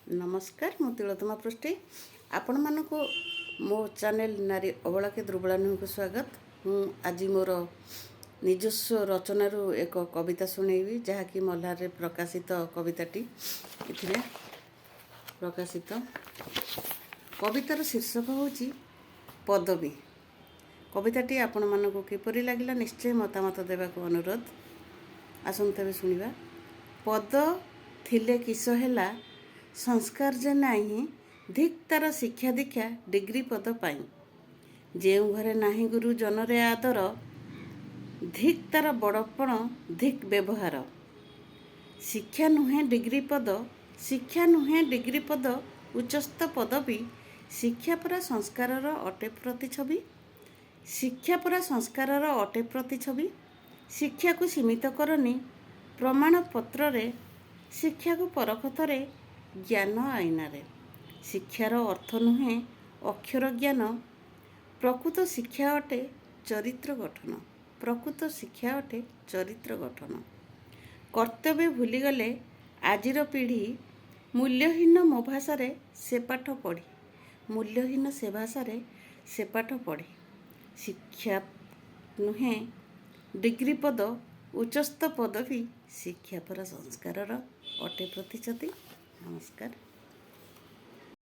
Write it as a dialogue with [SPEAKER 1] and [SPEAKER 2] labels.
[SPEAKER 1] ନମସ୍କାର, ମୁଁ ତିଳୋତ୍ତମା ପୃଷ୍ଟି। ଆପଣମାନଙ୍କୁ ମୋ ଚ୍ୟାନେଲ୍ ନାରୀ ଅବଳା କି ଦୁର୍ବଳା ନୁହେଁକୁ ସ୍ୱାଗତ। ମୁଁ ଆଜି ମୋର ନିଜସ୍ୱ ରଚନାରୁ ଏକ କବିତା ଶୁଣେଇବି, ଯାହାକି ମହ୍ଲାରରେ ପ୍ରକାଶିତ। କବିତାଟି ଏଥିରେ ପ୍ରକାଶିତ। କବିତାର ଶୀର୍ଷକ ହେଉଛି ପଦବୀ। କବିତାଟି ଆପଣମାନଙ୍କୁ କିପରି ଲାଗିଲା, ନିଶ୍ଚୟ ମତାମତ ଦେବାକୁ ଅନୁରୋଧ। ଆସନ୍ତୁ ତେବେ ଶୁଣିବା। ପଦ ଥିଲେ କିସ ହେଲା, ସଂସ୍କାର ଯେ ନାହିଁ, ଧିକ୍ ତାର ଶିକ୍ଷା ଦୀକ୍ଷା ଡିଗ୍ରୀ ପଦ ପାଇଁ। ଯେଉଁ ଘରେ ନାହିଁ ଗୁରୁଜନରେ ଆଦର, ଧିକ୍ ତାର ବଡ଼ପଣ, ଧିକ୍ ବ୍ୟବହାର। ଶିକ୍ଷା ନୁହେଁ ଡିଗ୍ରୀ ପଦ, ଶିକ୍ଷା ନୁହେଁ ଡିଗ୍ରୀ ପଦ, ଉଚ୍ଚସ୍ଥ ପଦବୀ। ଶିକ୍ଷା ପରା ସଂସ୍କାରର ଅଟେ ପ୍ରତିଛବି। ଶିକ୍ଷା ପରା ସଂସ୍କାରର ଅଟେ ପ୍ରତିଛବି। ଶିକ୍ଷାକୁ ସୀମିତ କରନି ପ୍ରମାଣପତ୍ରରେ, ଶିକ୍ଷାକୁ ପରଖ ଥରେ ଜ୍ଞାନ ଆଇନାରେ। ଶିକ୍ଷାର ଅର୍ଥ ନୁହେଁ ଅକ୍ଷର ଜ୍ଞାନ, ପ୍ରକୃତ ଶିକ୍ଷା ଅଟେ ଚରିତ୍ର ଗଠନ। ପ୍ରକୃତ ଶିକ୍ଷା ଅଟେ ଚରିତ୍ର ଗଠନ। କର୍ତ୍ତବ୍ୟ ଭୁଲିଗଲେ ଆଜିର ପିଢ଼ି, ମୂଲ୍ୟହୀନ ମୋ ଭାଷାରେ ସେ ପାଠ ପଢ଼ି। ମୂଲ୍ୟହୀନ ସେ ଭାଷାରେ ସେ ପାଠ ପଢ଼ି। ଶିକ୍ଷା ନୁହେଁ ଡିଗ୍ରୀ ପଦ, ଉଚ୍ଚସ୍ଥ ପଦବୀ, ଶିକ୍ଷା ପରା ସଂସ୍କାରର ଅଟେ ପ୍ରତିଛବି। ନମସ୍କାର।